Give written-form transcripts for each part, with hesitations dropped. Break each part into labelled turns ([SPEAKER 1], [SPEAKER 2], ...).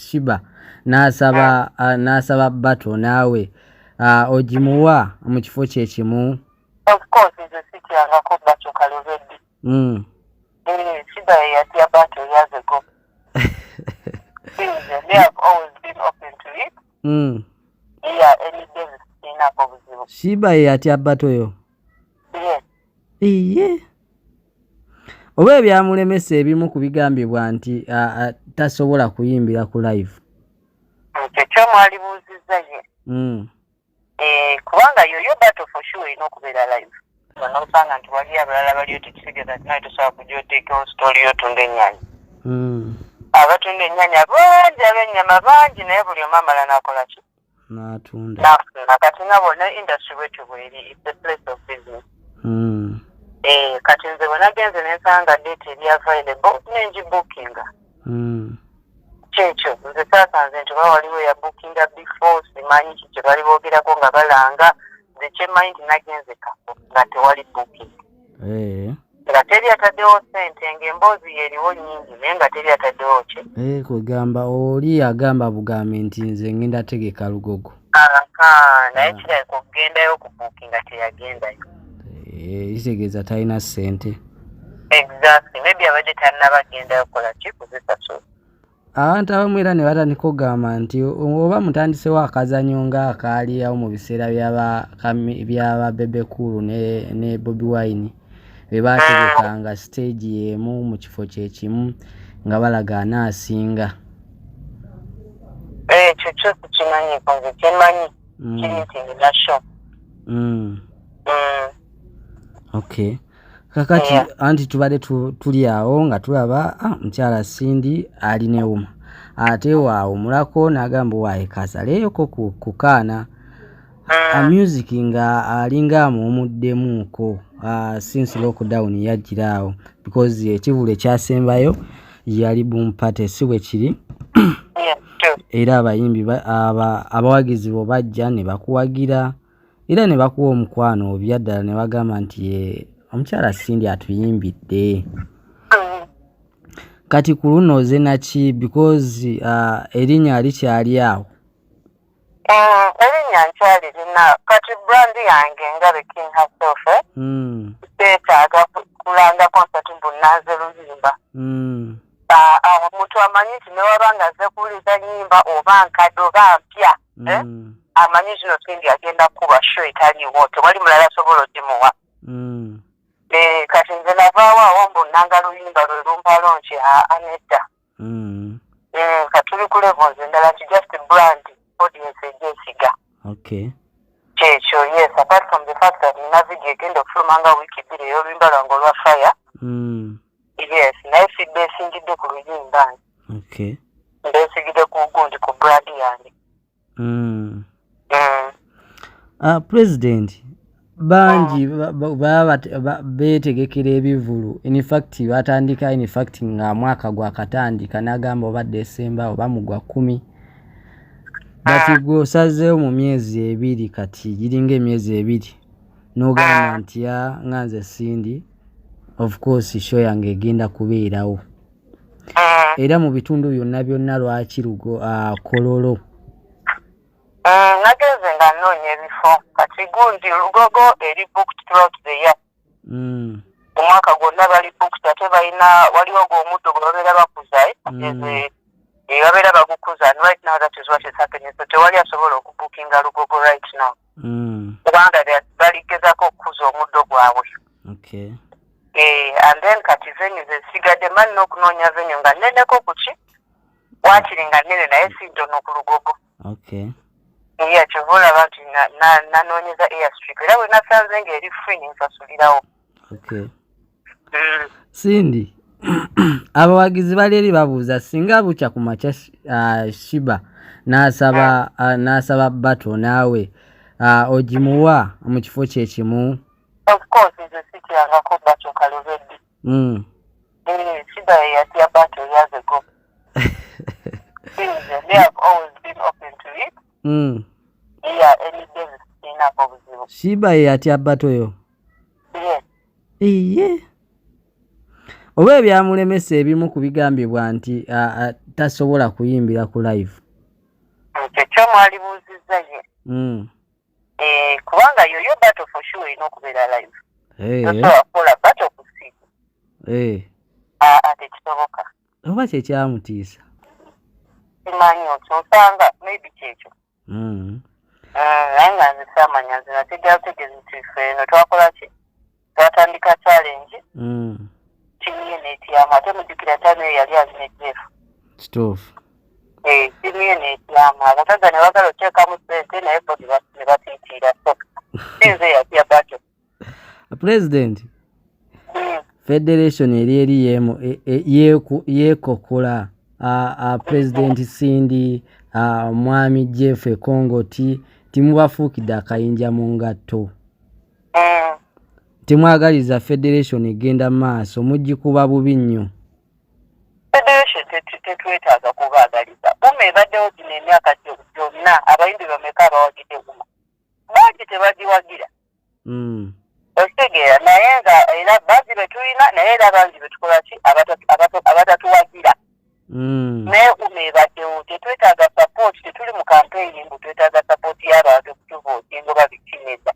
[SPEAKER 1] Sheebah n'asaba n'asaba battle naawe, ogimuwa mu kifo kye kimu?
[SPEAKER 2] Of course, nze sityangako battle kalobeddi. Sheebah yeyatya battle years ago. Nze, me have always been open to it. Yeah, any day, siinako buzibu.
[SPEAKER 1] Sheebah yeyatya battle yo?
[SPEAKER 2] Yes.
[SPEAKER 1] Iye, oba ebyamulemesa ebimu ku bigambibwa nti tasobola kuyimbira ku live?
[SPEAKER 2] Ekyo kyomwalibuuzizza ye. Eh, kubanga yoyo battle for sure erina okubeera live, nosanga nti waliyo abalala baliyo, tekitegeeza nti naye tosobola kujja oteekewo story yotunda ennyaanya. Abatunda ennyaanya bangi, ab'ennyama bangi, naye buli omu amala n'akola ki?
[SPEAKER 1] N'atunda.
[SPEAKER 2] N'afuna. Kati nga bonna industry bwetyo bweri, it's a place of business. Eh, kati nze bwe nagenze nensanga date eri available nengibukinga. Kyekyo, nze saasanze nti oba waliwo yabukinga before, simanyi ki kye bali boogerako nga balanga. Nze kyemmanyi nti nagenze kafo nga tewali booking, nga teri ataddewo ssente, ng'emboozi yeeriwo nnyingi naye nga teri ataddewo ki.
[SPEAKER 1] Eh, kwegamba oli agamba bugambi nti nze ngenda tegeka Lugogo.
[SPEAKER 2] Aha, naye kirabika okugendayo okubuukinga teyagendayo.
[SPEAKER 1] Eh, kitegeeza talina ssente.
[SPEAKER 2] Exactly, maybe abadde tannaba gendayo kukola ki, kuzisasula.
[SPEAKER 1] Abantu abamu era ne batandika okugamba nti oba mutandisewo akazanyo nga akaaliawo mu biseera byaba Bebe Cool ne Bobi Wine, be baategekanga stage y'emu mu kifo kye kimu nga balaga anaasinga.
[SPEAKER 2] Ekyo kyo sikimanyiiko, nze kyemmanyi kiri nti nina show.
[SPEAKER 1] Okay, kakati anti tubadde tuli awo nga tulaba mukyala Cindy ali ne Uma, ate waawumulako n'agamba waaye kasaleyoko ku kaana. Music nga alinga amuwumuddemuuko since lockdown yajjira awo, because ekivvulu ekyasembayo yali Boom Party, si bwe kiri?
[SPEAKER 2] Yeah, true.
[SPEAKER 1] Era abayimbi abawagizi bo bajja ne bakuwagira era ne bakuwa omukwano obyaddala ne bagamba nti ye omukyala Cindy atuyimbidde. Kati ku luno oze naki? Because erinnya likyali awo.
[SPEAKER 2] Erinnya nkyalirina. Kati brand yange nga the king herself, eh? Seetaaga kulanga concert mbu nanze luyimba. Ah, omuntu amanyi nti newaba nga azze kuwuliza nnyimba oba nkadde oba mpya, eh? Amanyi kino Cindy agenda kukuba show etaliiwo, tewali mulala asobola ogimuwa. Eh, kati nze navaawo awo mbu nanga luyimba lwe lumpalo nti aa, nedda. Katuli ku levels endala nti just brand audience egyesiga. Kyekyo, yes. Apart from the fact that nina video egenda okufuluma nga wiiki 2 ey'oluyimba lwange olwa Fire. Yes, naye sibbeesingidde ku luyimba nze. Mbeesigidde ku gundi, ku brand yange.
[SPEAKER 1] President bangi baba beetegekera ebivulu, in fact batandika, in fact nga mwaka gwakatandika n'agamba oba December oba mu gwa 10, but gwe osazeewo mu myezi 2, kati giringa emyezi 2, n'ogamba nti ya nga nze Cindy, of course show yange egenda kubeerawo era mu bitundu byonna byonna. Lwaki Lugo, Kololo?
[SPEAKER 2] Nagenze nga nnoonya ebifo. Kati gundi Lugogo eri booked throughout the year. Omwaka gwonna bali booked, ate balina waliwo gw'omuddo gwe babeera bakuza, eh? Eh, babeera bagukuza, and right now that is what is happening, so tewali asobola okubukinga Lugogo right now kubanga baligezako okukuza omuddo gwabwe. Eh, and then kati venue zesigadde mani n'okunoonya venue nga nneneko kuki, waakiri nga nnene naye si ntono ku Lugogo. Iya, kyova olaba nti nanoonyeza airstrip, era bwe nasanze ng'eri free nensasulirawo.
[SPEAKER 1] Cindy, abawagizi bali eri babuuza singa bukya ku makya Sheebah n'asaba battle naawe, ogimuwa mu kifo kye kimu?
[SPEAKER 2] Of course, nze sityangako battle kalobeddi. Eh, Sheebah yeyatya battle years ago. Nze, me have always been open to it. Yeah, any day, siinako buzibu.
[SPEAKER 1] Sheebah yeyatya battle yo?
[SPEAKER 2] Yes.
[SPEAKER 1] Iye, oba ebyamulemesa ebimu ku bigambibwa nti tasobola kuyimbira ku live?
[SPEAKER 2] Ekyo kyo mwalibuuzizza ye. Eh, kubanga yoyo battle for sure erina okubeera live. Tosobola kukola battle ku simu. Aa, tekisoboka.
[SPEAKER 1] Oba kyekyamutiisa?
[SPEAKER 2] Simanyi, otyo osanga maybe kyekyo. Naye nga nze saamanya, nze nategera butegezi nti ffe eno twakola ki, twatandika challenge. Tiimu ye n'etyamu, ate mujjukira time eyo yali ali ne Jeff.
[SPEAKER 1] Kituufu.
[SPEAKER 2] Eh, tiimu ye n'etyamu, abasajja ne bagala oteekamu ssente, naye bo ne batiitiira, so si nze yatya battle.
[SPEAKER 1] President, federation eri yemu yeekokola. President Cindy, mwami Jeff Ekongoti, timubafuukidde akayinja mu ngatto. Timwagaliza federation egenda maaso, mugikuba bubi nnyo.
[SPEAKER 2] Federation tetwetaaga kubaagaliza. UMA ebaddewo gino emyaka gyonna, abayimbi bameka abawagidde UMA? Bangi tebagiwagira. Okitegeera? Naye nga era bangi betulina, naye era bangi betukola ki, abatatuwagira. Naye UMA ebaddewo, tetwetaaga support, tetuli mu campaign mbu twetaaga support y'abantu okutuvootinga oba biki, nedda.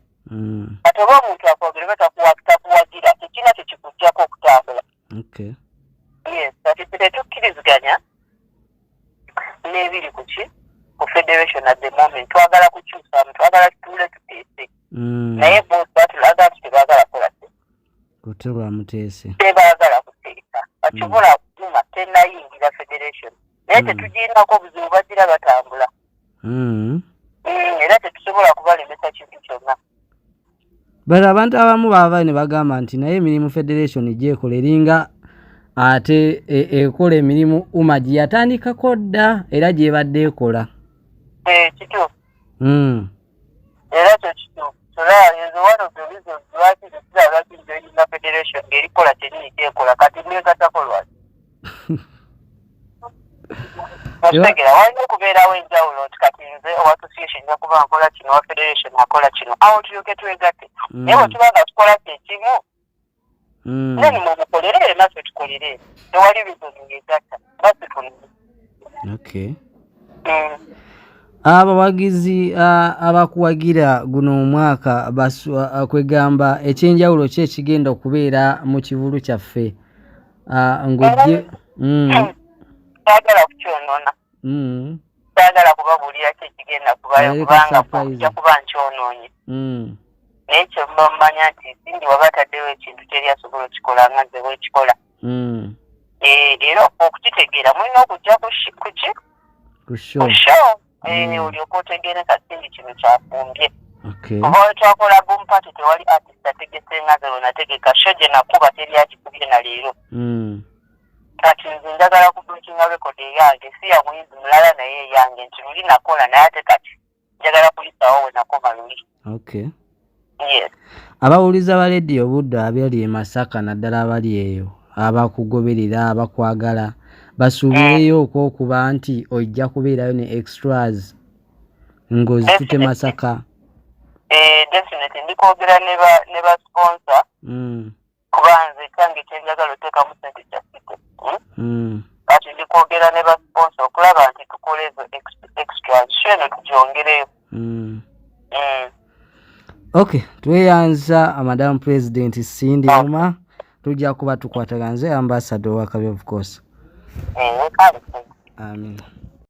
[SPEAKER 2] Kati oba omuntu akwogera oba takuwagira, tekirina kyekikuggyako okutambula. Yes, kati ffe tetukkiriziganya n'ebiri ku ki, ku federation at the moment. Twagala kukyusamu, twagala tutuule tuteese. Naye bo batulaga nti tebaagala kola ki?
[SPEAKER 1] Kuterwa muteese.
[SPEAKER 2] Tebaagala kuteesa. Bakibula UMA tenayingira federation, naye tetugirinako buzibu, bagira batambula. Era tetusobola kubalemesa kintu kyonna.
[SPEAKER 1] But abantu abamu bava ne bagamba nti naye emirimu federation gyekola eringa ate ekola emirimu UMA gye yatandikako dda era gyebadde ekola.
[SPEAKER 2] Eh, kituufu. Era kyo kituufu. Era ezo one of the reasons lwaki zekira lwaki njoyina federation ng'erikola kyennyini kyekola kati, negatako lwaki? Okitegeera? Walina okubeerawo enjawulo nti kati nze owa association nja kuba nkola kino, owa federation akola kino, awo tulyoke twegatte. Naye bwe tuba nga tukola kyekimu, then mumukolere naffe tukolere, tewali reason yegatta basi.
[SPEAKER 1] Abawagizi abakuwagira guno omwaka kwegamba ekyenjawulo ki ekigenda okubeera mu kivulu kyaffe ng'ojje?
[SPEAKER 2] Saagala kukyonoona. Saagala kubabuulira ki ekigenda kubayo.
[SPEAKER 1] Aleka
[SPEAKER 2] kubanga
[SPEAKER 1] surprise.
[SPEAKER 2] Nja kuba nkyonoonye. Naye kyemuba mumanya nti Cindy waba ataddewo ekintu, teri asobola okikola nga nze bwekikola. Eh, era okukitegeera mulina okujja ku ki?
[SPEAKER 1] Ku show.
[SPEAKER 2] Ku show. Eh, olyoke otegeere ka Cindy kino kyafumbye. Kuba we twakola boom party, tewali artist ategese nga nze bwe nategeka. Show gye nakuba teri agikubye na leero. Kati nze njagala ku breakinga record eyange, si ya muyimbi mulala, naye eyange, nti luli nakola, naye ate kati njagala kuyisawo we nakoma luli. Yes.
[SPEAKER 1] Abawuliza ba Lediyo Buddo abali e Masaka, naddala abali eyo abakugoberera, abakwagala, basuubireyo okwokuba nti ojja kubeerayo ne extras ng'ozitute Masaka?
[SPEAKER 2] Eh, definitely, ndi kwogera ne ba sponsor. Kuba nze kyange kyenjagala oteekamu sente kya city, Kati ndi kwogera ne ba sponsor okulaba nti tukola ezo extras, show eno tugyongereyo.
[SPEAKER 1] Okay, tweyanza Madam President Cindy Uma, tujja kuba tukwatagana. Nze Ambassador wa Kabi, of course.
[SPEAKER 2] Eh, kale.
[SPEAKER 1] Amin.